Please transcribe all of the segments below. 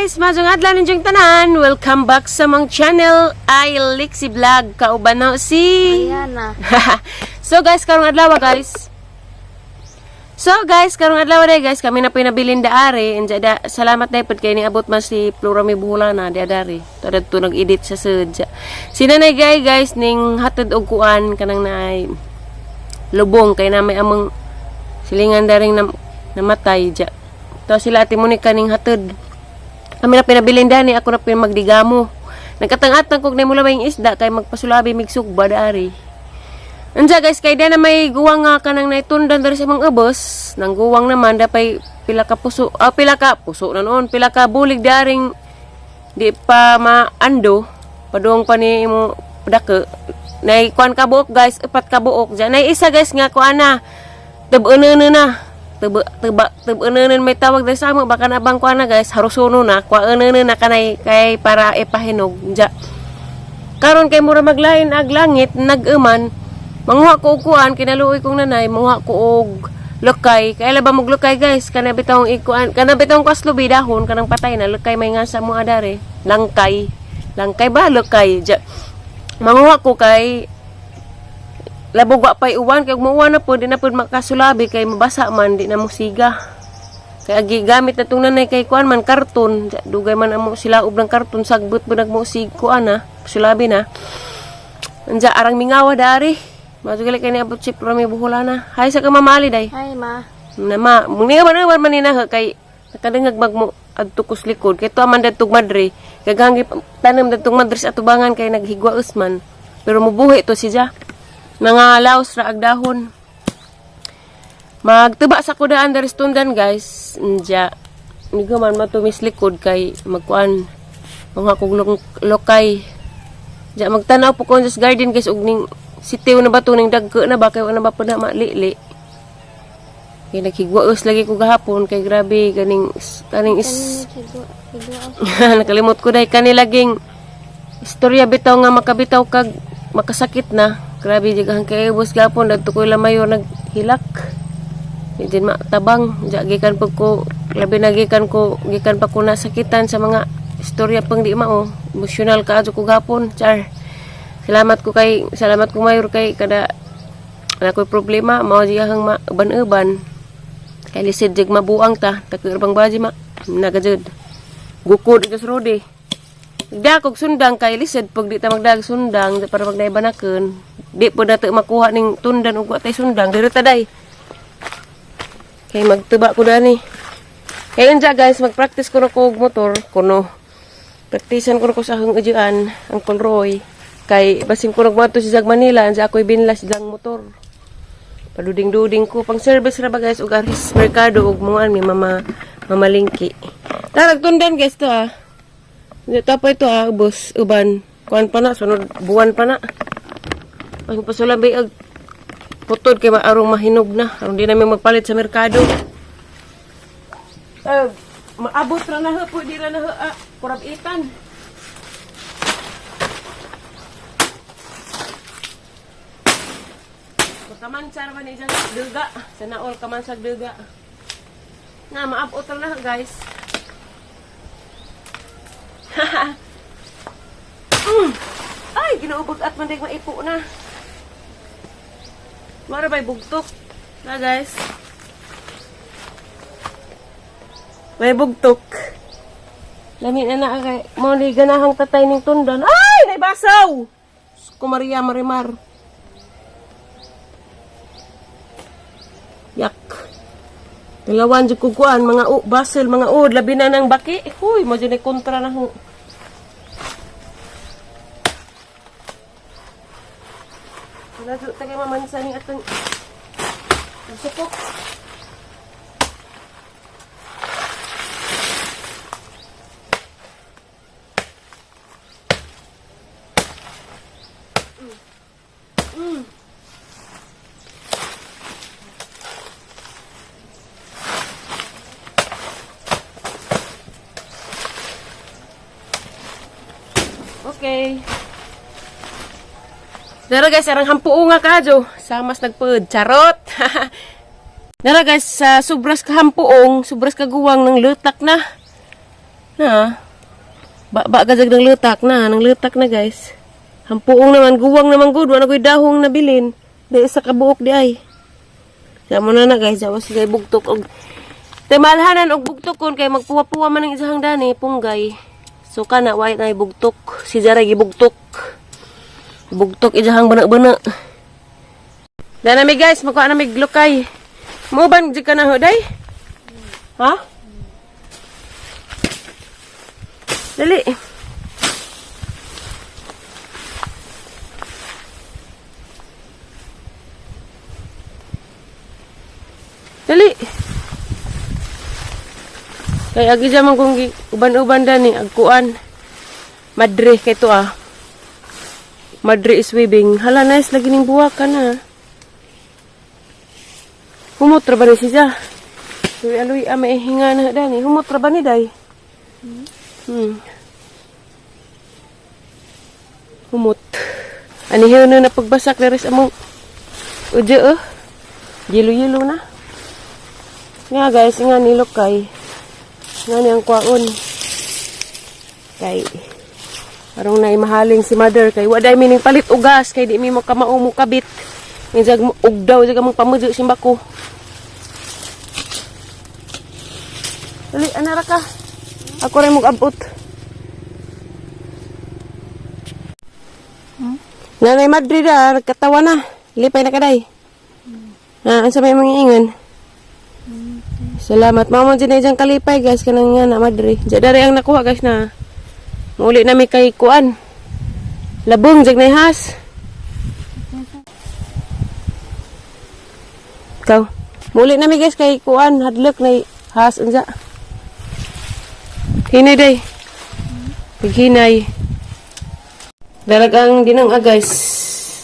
Guys, maayong adlaw ninyong tanan. Welcome back sa among channel, I Lixie Vlog. Kauban na si Ayan na. So guys, karong adlaw, guys. So guys, karong adlaw day, guys, kami na pinabilin daari. Inja da, salamat day pud kay niabot man si Flora may buhulana di adari. To adto nag-edit sa sadya. Si nanay gay, guys, ning hatod og kuan kanang naay lubong kay na may among silingan daring namatay ja. To sila Ate Monica ning hatod. Kami na pinabilin dani, ako na pinamagdigamo. Nagkatang-atang kog na mula may isda kay magpasulabi migsugba daari. Anja guys, kay na may guwang nga kanang naitundan dari sa mga ubos, nang guwang naman dapay pila ka puso, pila ka puso na noon, pila ka bulig daring di pa maando, padung pa ni imo dako. Nay kuan ka buok, guys, upat ka buok diyan. Nay isa, guys, nga kuan na. Tub-unan na. Tub tuba tub-unan may tawag diri sa amo baka na bang kuan na, guys, harusuno na, kuan na kanay kay para ipahinog. Diya. Karon kay mura maglain ag langit, nag-uman, manguha ko og kuan, kinaluoy kong nanay, manguha ko og lukay. Kay ba mo lukay, guys, kana bitawng ikuan, kana bitawng kaslubi dahon kanang patay na lukay may nga sa mo adare, langkay. Langkay ba lukay? Ja. Manguha ko kay labog wa pay uwan kay muwan na pud di na pud makasulabi kay mabasa man di na mo siga. Kay agi gamit na tong nanay kay kuan man karton, Ja, dugay man amo sila ub ng karton sagbot pud nagmo sig kuan na, sulabi na. Anja arang mingawa dari. Majugali kay niabot si Flora may buhulana. Hay sa kamamali day. Hi, ma. Nama, muni man man manina kay nakadungag magmo adto kus likod kay tuwa man dadtog madre. Kaghangi tanom dadtong madre sa atubangan kay naghigwa usman. Pero mubuhi to siya. Mga laos ra ag dahon. Magtuba sa kudaan dari tundan, guys. Anja. Nigo man matumis likod kay magkuan mga kog lokay. Diya magtanaw po ko sa garden, guys, og ning sitiw na ba to ning dagko na ba kay wala na ba po na malili. Kay naghigwaos lagi ko gahapon kay grabe kaning kaning is Higo, higo. Nakalimot ko dahil kani laging istorya bitaw nga makabitaw kag makasakit na. Grabe jud ang kay boss gahapon dadto ko lamayo naghilak. Di din matabang ja gikan pag ko labi na gikan ko gikan pa ko nasakitan sa mga istorya pang di mao. Emosyonal ka ko gahapon, char. Salamat ko mayor kay kada wala ko'y problema mao di ang mauban-uban. Kay lisod jig mabuang ta, takir bang baji ma nagajud. Gukod ito sa rode. Dakog sundang kay lisod pag di ta magdag sundang para magday banaken. Di po nato makuha ning tundan ug wa tay sundang diri ta day. Kay magtuba ko dani. Kay unja, guys, magpractice ko na ko og motor kuno. Praktisan ko na ko sa akong ujian, ang Roy. Kay basin ko nagmadto si Zag Manila, ansa ako'y binlas lang motor. Paduding-duding ko pang service ra ba, guys, ug aris merkado ug mga mi mama mamalingki. Tarag tundan, guys, to ah. Hindi pa ito ah, boss, uban. Kuan pa na, sunod buwan pa na. Ang pasulabi ag putod kay maarong mahinog na. Aron di namin magpalit sa merkado. Maabot ra na ho, pwede ra na ho, ah, kurab itan. Kamansa ra ba ni dyan duga? Sa naol kamansa duga. Na, maabot ra na ho, guys. Ay, ginaubog at mandig maipo na. Mara ba'y bugtok? Na, guys. May bugtok. Lami na na kay mo ni ganahang tatay ning tundan. Ay, naibasaw. Ko Maria Marimar. Yak. Dalawan jud ko kuan mga basel mga ud labi na ng baki. Huy, mo jud kontra na ho. Wala jud tagay mamansa ning atong sukok. Okay. Dara guys, arang hampuo nga kadyo. Samas nagpud. Charot! Dara guys, sa sobras ka hampuong, sobras ka guwang ng lutak na. Na. Ba ba gajag ng lutak na, nang lutak na, guys. Hampuong naman, guwang naman gud, wala ko'y dahong nabilin. Di sa kabuok di ay. Sa mo na na, guys, jawas gay bugtok og Timalhanan og bugtok kon kay magpuwa-puwa man ang isahang dani punggay. So kana way na bugtok, si Jara gibugtok. Bugtok isahang bana-bana. Dana mi, guys, magkuha na mi glukay. Muuban jud ka na ho, day? Ha? Dali. Dali. Kay agi man kung uban-uban dani agkuan. Madre kay to ah. Madre is weaving. Hala, nice lagi ning buwak ka na. Humot ra ba ni siya? Luy aluy ah, may hinga na dani. Humot ra ba ni day? Humot. Anihin na na pagbasak diri sa among udyo oh. Yelo-yelo na. Nga guys, nga nilok kay. Nga niyang kwaon. Kay arong na mahaling si mother kay waday mining palit ugas kay di mi mo kamao mo kabit. Nga jag og daw jag among pamudyo simbako. Dali, anara ka. Ako rin mag-abot. Nanay Madrid ah, nagkatawa na. Lipay na kaday. Ah, ang sa may mga ingan. Salamat. Mama dyan na dyan kalipay, guys, kanang nga na Madre. Diyan dari ang nakuha, guys, na. Muli na mi kay kuan. Labong jag na has. Ikaw. Muli na mi, guys, kay kuan hadlok na has unsa. Hinay day. Paghinay. Dalagang dinang ah, guys.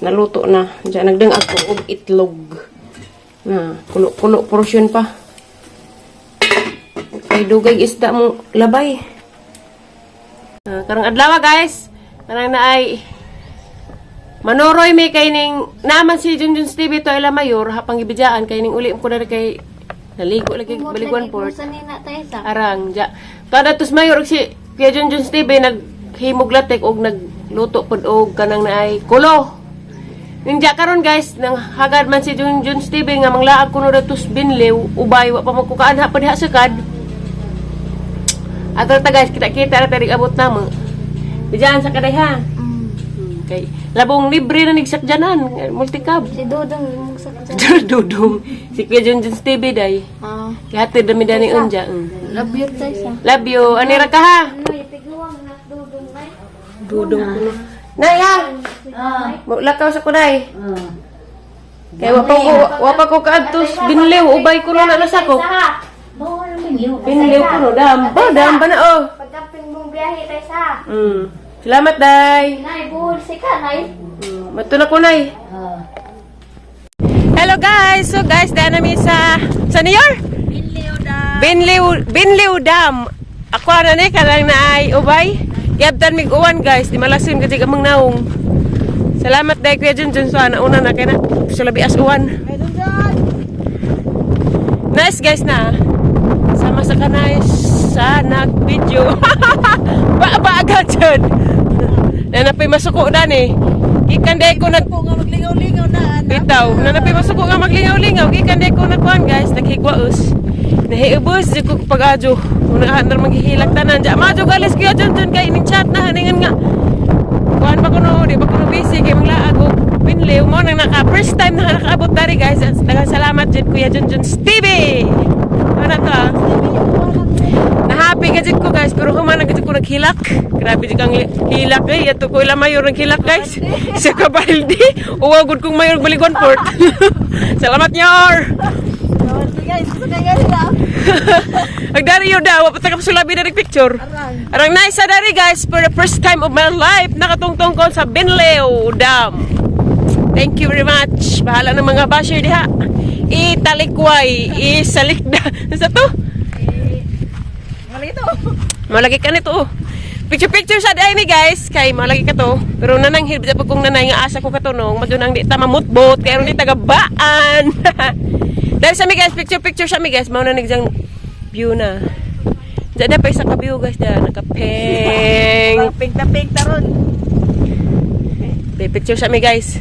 Naluto na. Diyan nagdang ako og itlog. Na, kulo-kulo portion pa. Kay dugay isda mo labay. Ah, karong adlaw guys. Kanang naay Manoroy mi kay ning naman si Junjun Stevie to ila mayor hapang gibidjaan kay ning uli ko na kay naligo lagi baliguan port. Sa nina tayo sa. Arang ja. Kada tos mayor og si Kuya Junjun Stevie naghimog latik og nagluto pod og kanang naay kulo. Ning ja karon guys, nang hagad man si Junjun Stevie nga manglaag kuno datos binliw, ubay wa pa magkukaan ha pa diha sa kad. Ato ta guys, kita-kita ra tayo abot namo. Bidjaan sa kaday ha. Kay labong libre na nigsakjanan, multicab. Si Dodong yung sakit. Dudong. Si Kuya Junjun Stevie day. Ah. Kaya hatid dami dani unja. Love you tayo sa. Love you. Ani ra ka ha? Ano, ipiguang na Dodong na. Dudong kuno. Nay ha. Lakaw sa kunay. Kay wa pa ko kaadtos binliw ubay kuno na nasa ko. Binliw kuno damba damba na oh. Pagkapin mong biyahe tayo sa. Salamat day. Nay, buhol si ka, nay. Mato na kunay. Hello guys. So guys, daan namin sa New York. Binliw Binliw Dam. Ako na ni kanang naay ubay. Giabtan mig uwan guys, di malasin gud among naong. Salamat dai Kuya Junjun so nauna na kay na sa labi as uwan. Nice guys na. Sama sa kanay sa nag-video. ba ba agad jud. Nanapay masuko dani. Gikan dai ko nag nga maglingaw-lingaw na anak. Bitaw, nanapay masuko nga maglingaw-lingaw. Gikan dai ko nagkuan guys, naghigwaos. Nahiubos di ko pag-adyo. Una na maghihilak tanan. Diya, madyo galis kuya Junjun kay ining chat na haningan nga. Kuan ba kuno, di ba kuno busy kay manglaag og binliw mo nang naka first time na nakaabot dari guys. Daghang salamat jud Kuya Junjun Stevie. Ano to ah? Nahappy ka jud ko guys, pero human na jud ko naghilak. Grabe jud kang hilak eh. Ato ko ila mayor naghilak guys. Sa kabaldi. Uwa gud kong mayor baliguan port. Salamat nyor. Guys, gusto kayo nila. Agdari yun daw, wa pa ta sulabi na picture. Arang nice sa dari guys, for the first time of my life, nakatungtong ko sa Binleo Dam. Thank you very much. Bahala ng mga basher diha. Italikway, isalikda. Sa to? Malito. Malagi ka nito. Oh. Picture picture sa day ni guys kay malagi ka to. Pero nanang hilbit pag kung nanay nga asa ko katunong, madunang di ta mamutbot kay aron di tagabaan. Dahil sa mi guys, picture picture sa mi guys, mao na nigjang view na. Diyan na pa isa ka view, guys, diyan naka-pink. Pink na pink taron. Picture sa mi, guys.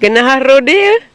Ganahan Rodi eh.